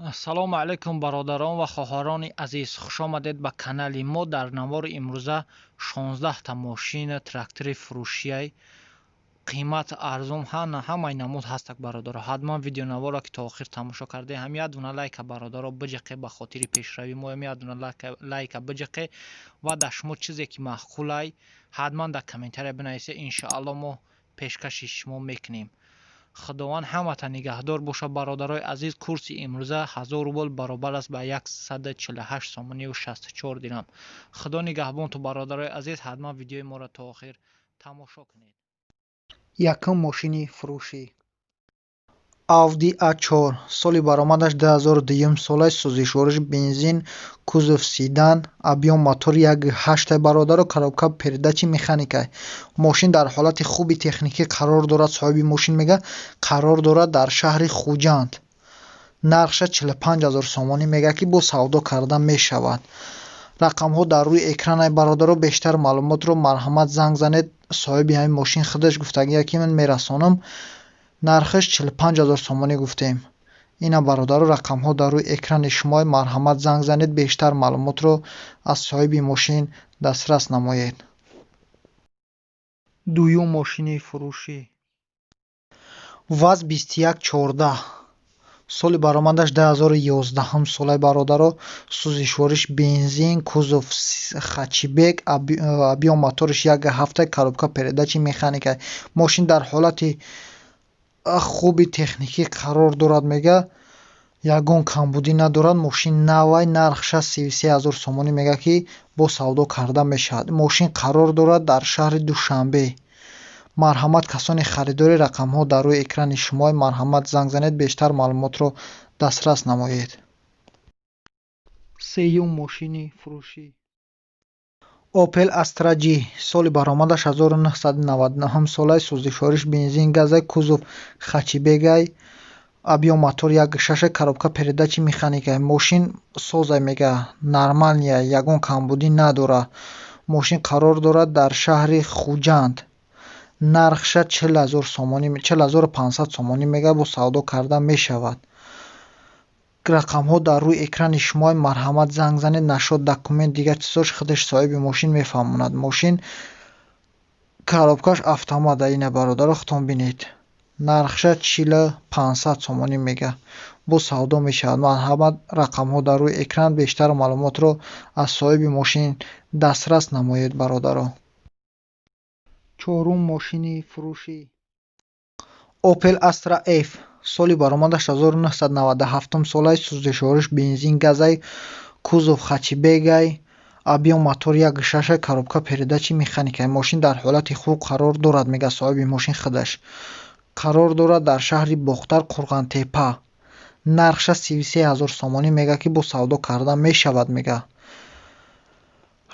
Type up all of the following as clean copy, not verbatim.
Ассалому алайкум, бародарон ва хоҳарони азиз, хушомадед ба канали мо. Дар навори имрӯза 16 та мошина, трактори фурӯшияй, қимат арзон, ҳамаи намуд ҳастак. Бародаро, ҳатман видеонаворро ки то охир тамошо кардаи, ҳам як дуна лайка, бародаро, биҷиқе, ба хотири пешравии мо ҳам як дуна лайка биҷиқе ва дар шумо чизе ки маъқулай, ҳатман дар комментария бинависе, иншоалло мо пешкаши шумо мекунем. Худованд ҳамата нигаҳдор бошад, бародарои азиз. Курси имрӯза 1000 рубл баробар аст ба 148 сомонию 64 дирам. Худо нигаҳбонту, бародарои азиз, ҳатман видеои моро то охир тамошо кунед. Якум мошини фурӯшӣ: Audi A4, соли баромадаш 2002 солаи, сӯзишвориш бензин, кузов седан, объём мотор 1,8, бародаро, коробка передачи механика. Мошин дар ҳолати хуби техникӣ қарор дорад. Соҳиби мошин мега, қарор дорад дар шаҳри Хуҷанд. Нархша 45 ҳазор сомонӣ мега, ки бо савдо карда мешавад. Рақамҳо дар рӯи экранай, бародаро, бештар маълумотро марҳамат занг занед. Соҳиби ҳамин мошин худаш гуфтагия, ки ман мерасонам. Нархаш 45 ҳазор сомонӣ гуфтем. Ина, бародаро, рақамҳо дар рӯи экрани шумо, марҳамат занг занед, бештар маълумотро аз соҳиби мошин дастрас намоед. Дуюм мошини фурӯшӣ: ВАЗ 2114, соли баромадаш 2011 солаи, бародаро, сӯзишвориш бензин, кузов хэтчбек, объём моториш 1,7, коробка передачи механика. Мошин дар ҳолати хуби техникӣ қарор дорад, мега, ягон камбудӣ надорад, мошин навай. Нархша 33 ҳазор сомонӣ мега, ки бо савдо карда мешавад. Мошин қарор дорад дар шаҳри Душанбе. Марҳамат, касони харидори, рақамҳо дар рӯи экрани шумо, марҳамат занг занед, бештар маълумотро дастрас намоед. Сеюм мошини фурӯшӣ: Opel Astra G, соли баромадаш 1999 солаи, сӯзишвориш бензин, газай, кузов хэтчбек ай, объём мотор 1,6, коробка передачи механика. Мошин созай, мега, нормальный я, ягон камбудӣ надорад. Мошин қарор дорад дар шаҳри Хуҷанд. Нархша 40 000 сомонӣ, 40 500 сомонӣ мега, бо савдо карда мешавад. Рақамҳо дар рӯи экрани шумо, марҳамат занг занед. Насчёт документ, дигар чизош худаш соҳиби мошин мефаҳмонад. Мошин коробкаш автомат, ина, бародаро, худтон бинед. Нархша 40 500 сомонӣ мега, бо савдо мешавад. Марҳамат, рақамҳо дар рӯи экран, бештар маълумотро аз соҳиби мошин дастрас намоед, бародаро. Чорум мошини фурӯшӣ: Opel Astra F, соли баромадаш 1997 солаи, сӯзишвориш бензин, газай, кузов хэтчбек ай, объём мотор 1,6, коробка передачи механика. Мошин дар ҳолати хуб қарор дорад, мега соҳиби мошин худаш. Қарор дорад дар шаҳри Бохтар, Қурғонтеппа. Нархша 33 ҳазор сомонӣ мега, ки бо савдо карда мешавад, мега.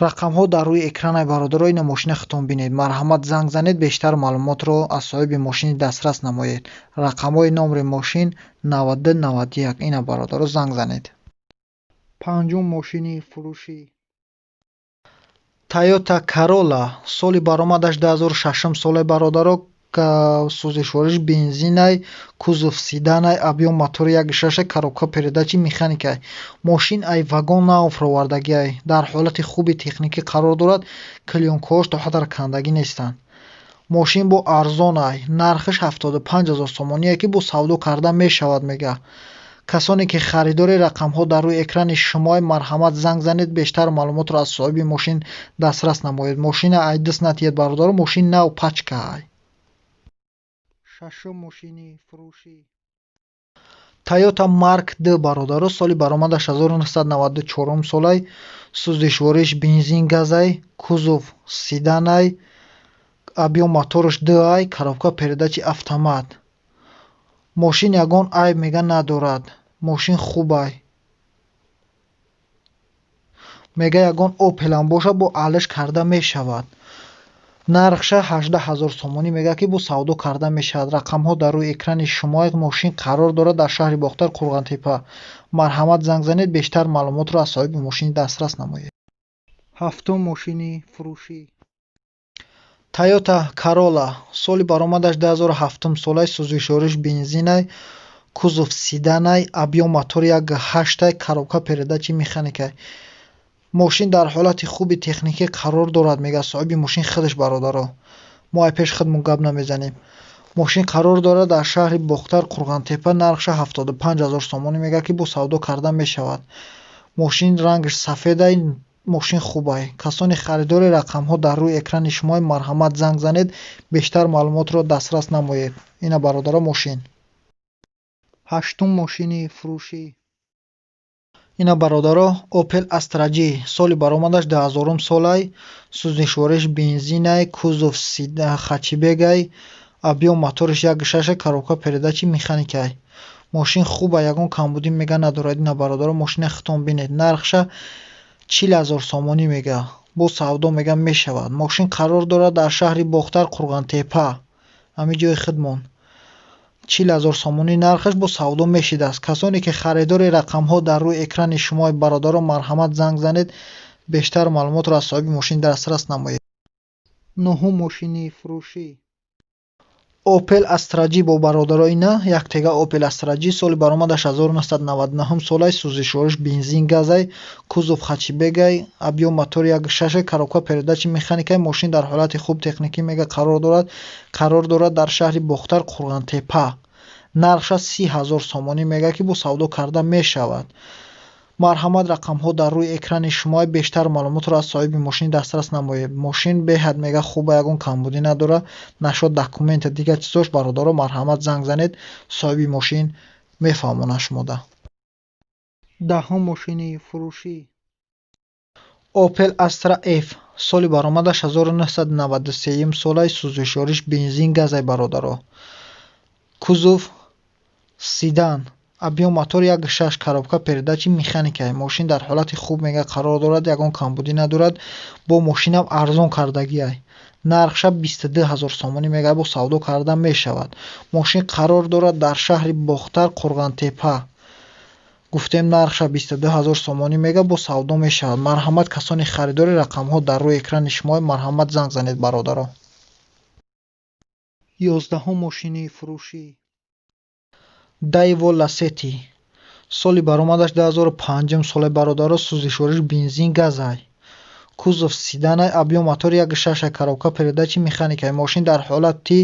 Рақамҳо дар рӯи экранай, бародаро, ина мошина худтон бинед. Марҳамат занг занед, бештар маълумотро аз соҳиби мошини дастрас намоед. Рақамҳои номери мошин 92 91. Ина, бародаро, занг занед. Панҷум мошини фурӯшӣ: Toyota Corolla, соли баромадаш 2006 солаи, бародаро, сӯзишвориш бензинай, кузов седан ай, объём мотори 1,6, коробка передачи механика. Мошин ай вагон нав фуровардагиай, дар ҳолати хуби техникӣ қарор дорад, клеёнкаҳош то ҳадар кандагӣ нестанд. Мошин бо арзонай, нархаш 75 ҳазор сомоние, ки бо савдо карда мешавад, мега. Касоне ки харидори, рақамҳо дар рӯи экрани шумо, марҳамат занг занед, бештар маълумотро аз соҳиби мошин дастрас намоед. Мошина ай даст натиҳед, бародаро, мошин нав пачкаай. Шашум мошини фурӯшӣ: Toyota Mark II, бародаро, соли баромадаш 1994 солай, сӯзишвориш бензин, газай, кузов седан ай, объём мотораш 2 ай, коробка передачи автомат. Мошин ягон айб, мега, надорад, мошин хубай, мега, ягон Опелам бошад, бо алиш карда мешавад. Нархша 18 ҳазор сомонӣ мега, ки бо савдо карда мешавад. Рақамҳо дар рӯи экрани шумо. Мошин қарор дорад дар шаҳри Бохтар, Қурғонтеппа. Марҳамат занг занед, бештар маълумотро аз соҳиби мошин дастрас намоед. Ҳафтум мошини фурӯшӣ: Toyota Corolla, соли баромадаш 2007 солаи, сӯзишвориш бензинай, Кузов седанай, объём мотор 1,8-ай, коробка передачи механикай. Мошин дар ҳолати хуби техникӣ қарор дорад, мегӯяд соҳиби мошин худаш, бародаро. Мо ай пеш худмон гап намезанем. Мошин қарор дорад дар шаҳри Бохтар, Қурғонтеппа, нархша 75 000 сомонӣ мегӯяд, ки бо савдо карда мешавад. Мошин рангаш сафедай, мошин хубай. Касони харидори, рақамҳо дар рӯи экрани шумо, марҳамат, занг занед, бештар маълумотро дастрас намоед. Ина, бародаро, мошин. Ҳаштум мошини фурӯшӣ. Ина, бародаро, Opel Astra G, соли баромадаш 2000-ум солай, сӯзишвориш бензинай, кузов хэтчбекай, объём моториш 1,6, коробка передачи механикай. Мошин хуба, ягон камбудӣ мега надорад. Ина, бародаро, мошина худтон бинед. Нархша 40 000 сомонӣ мега, бо савдо мега мешавад. Мошин қарор дорад дар шаҳри Бохтар, Қурғонтеппа, ҳамин ҷои худмон. 40 000 сомонӣ нархаш, бо савдо мешидааст. Касоне ки харидори, рақамҳо дар рӯи экрани шумо, бародаро, марҳамат, занг занед, бештар маълумотро аз соҳиби мошин дастрас намоед. Нуҳум мошини фурӯшӣ. Opel Astra G бо, бародаро, ина як тега Opel Astra G, соли баромадаш 1999 солай, сӯзишвориш бензин газай, кузов хэтчбекай, объём мотор 1,6, коробка передачи механикай. Мошин дар ҳолати хуб техникӣ мега қарор дорад. Қарор дорад дар шаҳри Бохтар, Қурғонтеппа. Нархша 30 000 сомонӣ мега, ки бо савдо карда мешавад. Марҳамат, рақамҳо дар рӯи экрани шумо, бештар маълумотро аз соҳиби мошин дастрас намоед. Мошин беҳад мега хуба, ягон камбудӣ надорад. Нашод документа, дигар чизош, бародаро, марҳамат, занг занед, соҳиби мошин мефаҳмонад шумода. Даҳум мошини фурӯшӣ. Opel Astra F, соли баромадаш 1993 солаи, сӯзишвориш бензин газай, бародаро. Кузов седан, объём мотор 1,6, коробка передачи механикай. Мошин дар ҳолати хуб мега қарор дорад, ягон камбудӣ надорад. Бо мошинам арзон кардагиай. Нархша 22 000 сомонӣ мега, бо савдо карда мешавад. Мошин қарор дорад дар шаҳри Бохтар, Қурғонтеппа. Гуфтем, нархша 22 000 сомонӣ мега, бо савдо мешавад. Марҳамат, касони харидори, рақамҳо дар рӯи экрани шумо, марҳамат, занг занед, бародаро. 11-ум мошини фурӯшӣ. Daewoo Lacetti, соли баромадаш 2005 соле, бародаро, сӯзишвориш бензин газай, кузов седанай, объём мотор 1,6, коробка передачи механикай. Мошин дар ҳолати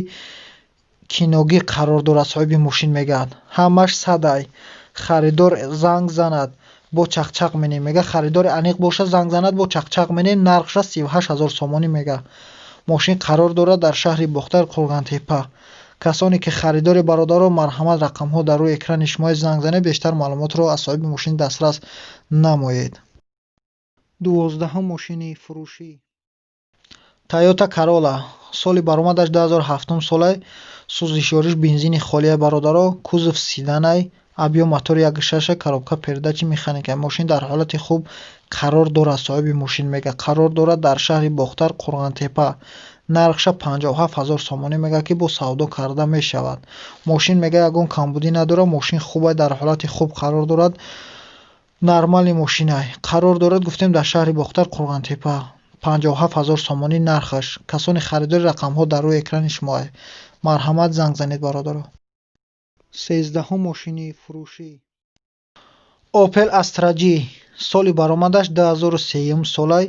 киногӣ қарор дорад, соҳиби мошин мегӯяд, ҳамаш садай. Харидор занг занад, бо чақчақ менем, мега. Харидори аниқ боша, занг занад, бо чақчақ менем. Нархша 38 000 сомонӣ мега. Мошин қарор дорад дар шаҳри Бохтар, Қурғонтеппа. Касоне ки харидори, бародаро, марҳамат, рақамҳо дар рӯи экрани шумо, занг занед, бештар маълумотро аз соҳиби мошин дастрас намоед. 12-ум мошини фурӯшӣ. Toyota Corolla, соли баромадаш 2007 солай, сӯзишвориш бензини холия, бародаро, кузов седанай, объём мотор 1,6, коробка передачи механика. Мошин дар ҳолати хуб қарор дорад, соҳиби мошин мега. Қарор дорад дар шаҳри Бохтар, Қурғонтеппа. Нархша 57 000 сомонӣ мега, ки бо савдо карда мешавад. Мошин мега ягон камбудӣ надорад, мошин хубай, дар ҳолати хуб қарор дорад, нормальный мошинай. Қарор дорад, гуфтем, дар шаҳри Бохтар, Қурғонтеппа. 57 000 сомонӣ нархаш. Касони харидори, рақамҳо дар рӯи экрани шумо, марҳамат, занг занед, бародаро. 13-ум мошини фурӯшӣ. Opel Astra G, соли баромадаш 2003 солай,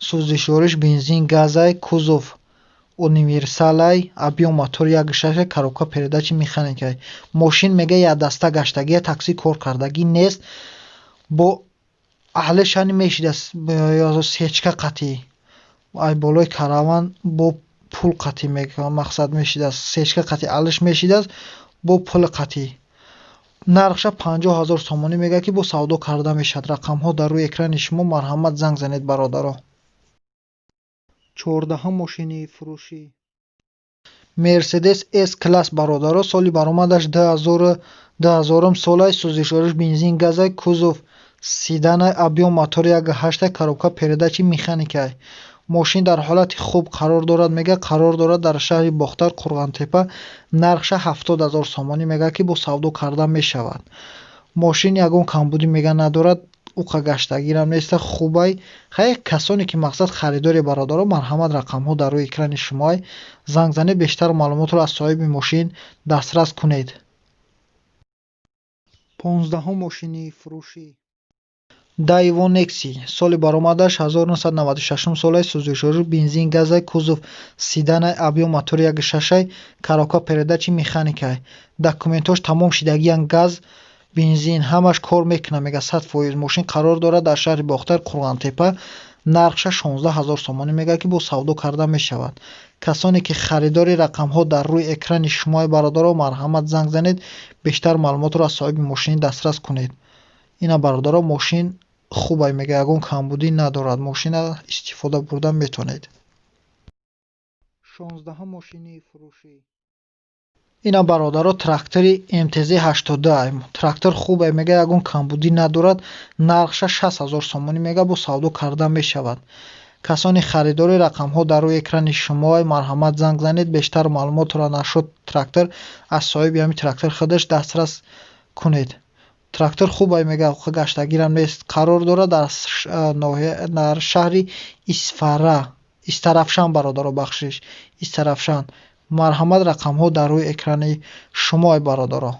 сӯзишвориш бензин газай, кузов универсалай, объём мотор 1,6, коробка передачи механикай. Мошин мега якдаста гаштагия, такси кор кардагӣ нест, бо аҳлишани мешидаст сечка қатъӣ, ай болои караван бо пул қатъӣ мақсад мешидаст, сечка қатъӣ алиш мешидаст бо пули қатъӣ. Нархша 50 000 сомонӣ мега, ки бо савдо карда мешавад. Рақамҳо дар рӯи экрани шумо, марҳамат, занг занед, бародаро. 14-ум мошини фурӯшӣ. Мерседес С класс, бародаро, соли баромадаш 2000-ум солай, сӯзишвориш бензин газай, кузов седанай, объём мотор 1,8, коробка передачи механикай. Мошин дар ҳолати хуб қарор дорад, мега. Қарор дорад дар шаҳри Бохтар, Қурғонтеппа. Нархша 70 000 сомонӣ мега, ки бо савдо карда мешавад. Мошин ягон камбудӣ мега надорад, уқа гаштагирам неста, хубай. Хай, касоне ки мақсад харидори, бародаро, марҳамат, рақамҳо дар рӯи экрани шумоай, занг занед, бештар маълумотро аз соҳиби мошин дастрас кунед. 15-ум мошини фурӯшӣ: Daewoo Nexia, соли баромадаш 1996 солаи, сӯзишворӣ бензин газай, кузов седанай, объём мотори 1,6-ай, коробка передачи механикай. Документҳош тамом шидагиян, газ, бензин ҳамаш кор мекунад, мега, 100%. Мошин қарор дорад дар шаҳри Бохтар, Қурғонтеппа. Нархша 16 ҳазор сомонӣ мегӯяд, ки бо савдо карда мешавад. Касоне ки харидори, рақамҳо дар рӯи экрани шумои, бародаро, марҳамат, занг занед, бештар маълумотро аз соҳиби мошин дастрас кунед. Ина, бародаро, мошин хубай, мега, ягон камбудӣ надорад, мошина истифода бурда метавонед. 16-ум мошини фурӯшӣ: ина, бародаро, трактори МТЗ 82. Трактор хубе, мега, ягон камбудӣ надорад. Нархша 60 ҳазор сомонӣ мега, бо савдо карда мешавад. Касони харидори, рақамҳо дар рӯи экрани шумо, марҳамат, занг занед, бештар маълумотро нашуд трактор аз соҳиби ҳамин трактор худаш дастрас кунед. Трактор хубай, мега, гаштагирам нест. Қарор дорад дар шаҳри Исфара, Истарафшан, бародаро, бахшиш, Истарафшан. Марҳамат, рақамҳо дар рӯи экрани шумо, бародаро.